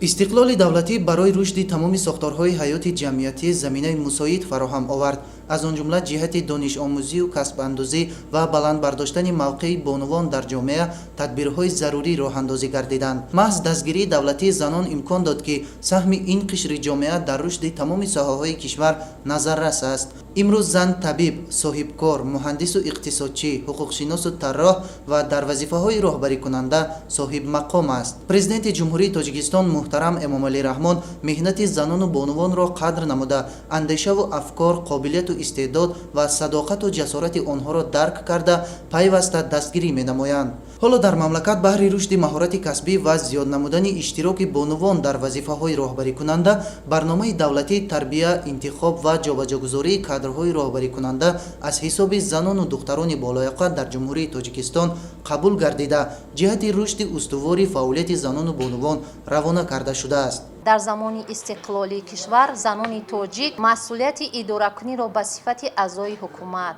Истиқлоли давлатӣ барои рушди тамоми сохторҳои ҳаёти ҷамъиятӣ заминаи мусоид фароҳам овард. Аз он ҷумла ҷиҳати донишомӯзию касбандӯзӣ ва баланд бардоштани мавқеи бонувон дар ҷомеа тадбирҳои зарурӣ роҳандозӣ гардиданд. Маҳз дастгирии давлатии занон имкон дод, ки саҳми ин қишри ҷомеа дар рушди тамоми соҳаҳои кишвар назаррас аст. Имрӯз зан табиб, соҳибкор, муҳандису иқтисодчӣ, ҳуқуқшиносу тарроҳ ва дар вазифаҳои роҳбарикунанда соҳибмақом аст. Президенти Ҷумҳурии Тоҷикистон муҳтарам Эмомалӣ Раҳмон меҳнати занону бонувонро қадр намуда, андешаву афкор, қобилияту истеъдод ва садоқату ҷасорати онҳоро дарк карда, пайваста дастгирӣ менамоянд. Ҳоло дар мамлакат баҳри рушди маҳорати касбӣ ва зиёд намудани иштироки бонувон дар вазифаҳои роҳбарикунанда барномаи давлатии тарбия, интихоб ва ҷобаҷогузории кадрҳои роҳбарикунанда аз ҳисоби занону духтарони болояқат дар Ҷумҳурии Тоҷикистон қабул гардида, ҷиҳати рушди устувори фаъолияти занону бонувон равона карда шудааст. Дар замони истиқлолии кишвар занони тоҷик масъулияти идоракуниро ба сифати аъзои ҳукумат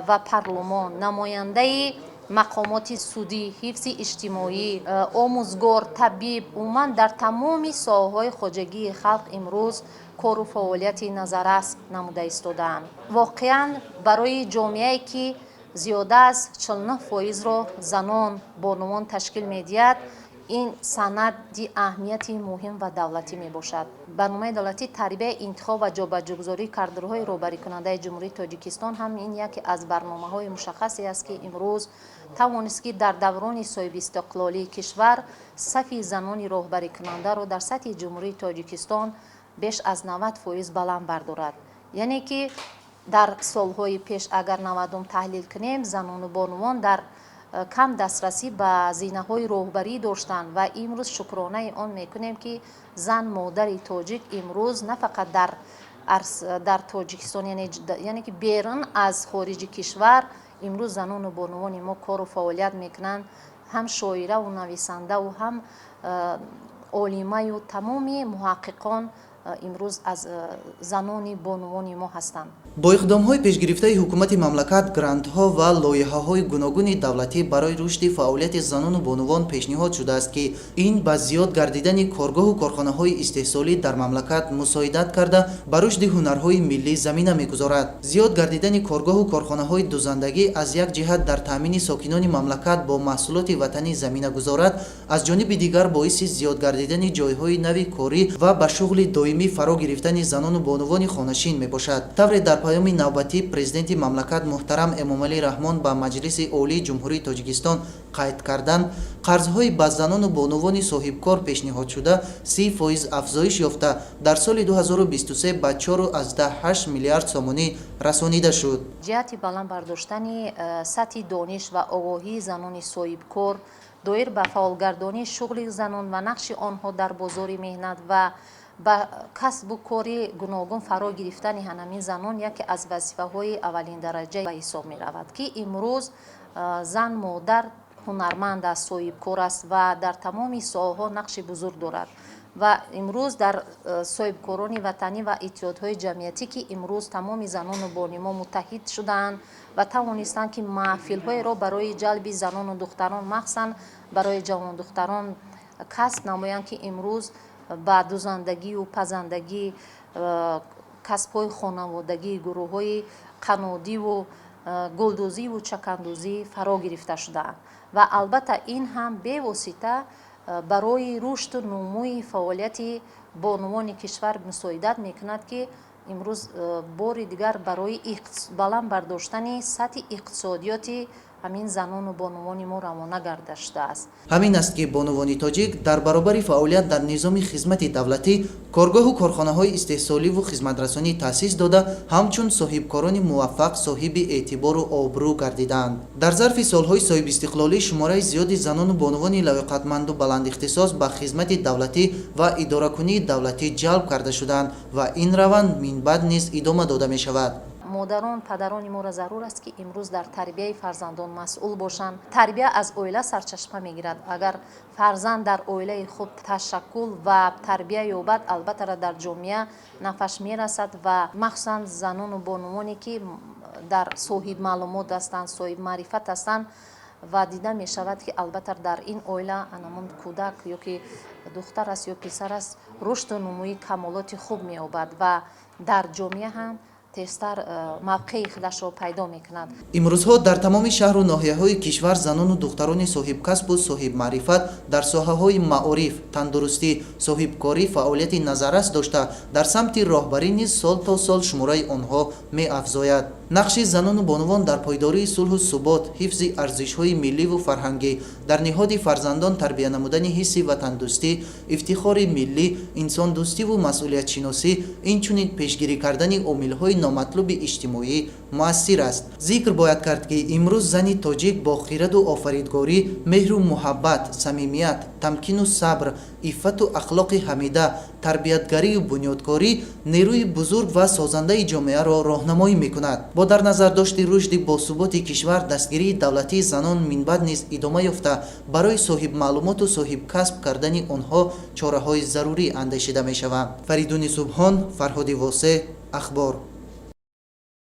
ва парлумон, намояндаи мақомоти судӣ, ҳифзи иҷтимоӣ, омӯзгор, табиб, умуман дар тамоми соҳаҳои хоҷагии халқ имрӯз кору фаъолияти назаррас намуда истодаанд. Воқеан, барои ҷомеае, ки зиёда аз 49 фоизро занон, бонувон ташкил медиҳад, ин санади аҳамияти муҳим ва давлатӣ мебошад. Барномаи давлатии тарбия, интихоб ва ҷобаҷогузории кадрҳои роҳбарикунандаи Ҷумҳурии Тоҷикистон ҳам ин яке аз барномаҳои мушаххасе аст, ки имрӯз тавонист, ки дар даврони соҳибистиқлолии кишвар сафи занони роҳбарикунандаро дар сатҳи Ҷумҳурии Тоҷикистон беш аз 90 фоиз баланд бардорад. Яъне ки дар солҳои пеш, агар 90-ум таҳлил кунем, занону бонувон дар кам дастрасӣ ба зинаҳои роҳбарӣ доштанд ва имрӯз шукронаи он мекунем, ки зан, модари тоҷик имрӯз на фақат дар Тоҷикистон, яъне ки берун аз хориҷи кишвар имрӯз занону бонувони мо кору фаъолият мекунанд, ҳам шоираву нависандаву ҳам олимаю тамоми муҳаққиқон имрӯз аз занони бонувони мо ҳастанд. Бо иқдомҳои пешгирифтаи ҳукумати мамлакат грантҳо ва лоиҳаҳои гуногуни давлатӣ барои рушди фаъолияти занону бонувон пешниҳод шудааст, ки ин ба зиёд гардидани коргоҳу корхонаҳои истеҳсолӣ дар мамлакат мусоидат карда, ба рушди ҳунарҳои миллӣ замина мегузорад. Зиёд гардидани коргоҳу корхонаҳои дузандагӣ аз як ҷиҳат дар таъмини сокинони мамлакат бо маҳсулоти ватанӣ замина гузорад, аз ҷониби дигар боиси зиёд гардидани ҷойҳои нави корӣ ва ба шуғли доимӣ фаро гирифтани занону бонувони хонашин мебошад. Тавре дар паёми навбатии Президенти мамлакат муҳтарам Эмомалӣ Раҳмон ба Маҷлиси Олии Ҷумҳурии Тоҷикистон қайд карданд, қарзҳои ба занону бонувони соҳибкор пешниҳодшуда 30 фоиз афзоиш ёфта, дар соли 2023 ба 4,8 миллиард сомонӣ расонида шуд. Ҷиҳати баланд бардоштани сатҳи дониш ва огоҳии занони соҳибкор доир ба фаъолгардонии шуғли занон ва нақши онҳо дар бозори меҳнат ва ба касбу кори гуногун фаро гирифтани ҳамин занон яке аз вазифаҳои аввалиндараҷа ба ҳисоб меравад, ки имрӯз зан, модар ҳунарманд аст, соҳибкор аст ва дар тамоми соҳаҳо нақши бузург дорад. Ва имрӯз дар соҳибкорони ватанӣ ва иттиҳодҳои ҷамъиятӣ, ки имрӯз тамоми занону бонумо муттаҳид шудаанд ва тавонистанд, ки маҳфилҳоеро барои ҷалби занону духтарон, махсусан барои ҷавондухтарон касб намоянд, ки имрӯз ба дузандагию пазандагӣ, касбҳои хонаводагӣ, гурӯҳҳои қаннодиву гулдӯзиву чакандӯзӣ фаро гирифта шудаанд. Ва албатта, ин ҳам бевосита барои рушду нумӯи фаъолияти бонувони кишвар мусоидат мекунад, ки имрӯз бори дигар барои баланд бардоштани сатҳи иқтисодиёти ҳамин занону бонувони мо равона гарда шудааст. Ҳамин аст, ки бонувони тоҷик дар баробари фаъолият дар низоми хизмати давлатӣ коргоҳу корхонаҳои истеҳсоливу хизматрасонӣ таъсис дода, ҳамчун соҳибкорони муваффақ соҳиби эътибору обрӯ гардидаанд. Дар зарфи солҳои соҳибистиқлолӣ шумораи зиёди занону бонувони лаёқатманду баландихтисос ба хизмати давлатӣ ва идоракунии давлатӣ ҷалб карда шудаанд ва ин раванд минбаъд низ идома дода мешавад. Модарон, падарони моро зарур аст, ки имрӯз дар тарбияи фарзандон масъул бошанд. Тарбия аз оила сарчашма мегирад. Агар фарзанд дар оилаи худ ташаккул ва тарбия ёбад, албатта, дар ҷомеа нафаш мерасад. Ва махсусан занону бонувоне, ки дар соҳибмаълумот ҳастанд, соҳибмаърифат ҳастанд, ва дида мешавад, ки албатта дар ин оила анамон кӯдак ё ки Духтар аст ё писар аст, рушду нумӯи камолоти хуб меёбад ва дар ҷомеа ҳам тезтар мавқеи худашро пайдо мекунад. Имрӯзҳо дар тамоми шаҳру ноҳияҳои кишвар занону духтарони соҳибкасбу соҳибмаърифат дар соҳаҳои маориф, тандурустӣ, соҳибкорӣ фаъолияти назаррас дошта, дар самти роҳбарӣ низ сол то сол шумораи онҳо меафзояд. Нақши занону бонувон дар пойдории сулҳу субот, ҳифзи арзишҳои милливу фарҳангӣ, дар ниҳоди фарзандон тарбия намудани ҳисси ватандӯстӣ, ифтихори миллӣ, инсондӯстиву масъулиятшиносӣ, инчунин пешгирӣ кардани омилҳои номатлуби иҷтимоӣ муассир аст. Зикр бояд кард, ки имрӯз зани тоҷик бо хираду офаридгорӣ, меҳру муҳаббат, самимият, тамкину сабр, иффату ахлоқи ҳамида, тарбиятгарию бунёдкорӣ нерӯи бузург ва созандаи ҷомеаро роҳнамоӣ мекунад. Бо дар назардошти рушди босуботи кишвар, дастгирии давлатии занон минбаъд низ идома ёфта, барои соҳибмаълумоту соҳибкасб кардани онҳо чораҳои зарурӣ андешида мешаванд. Фаридуни Субҳон, Фарҳоди Восеъ, Ахбор.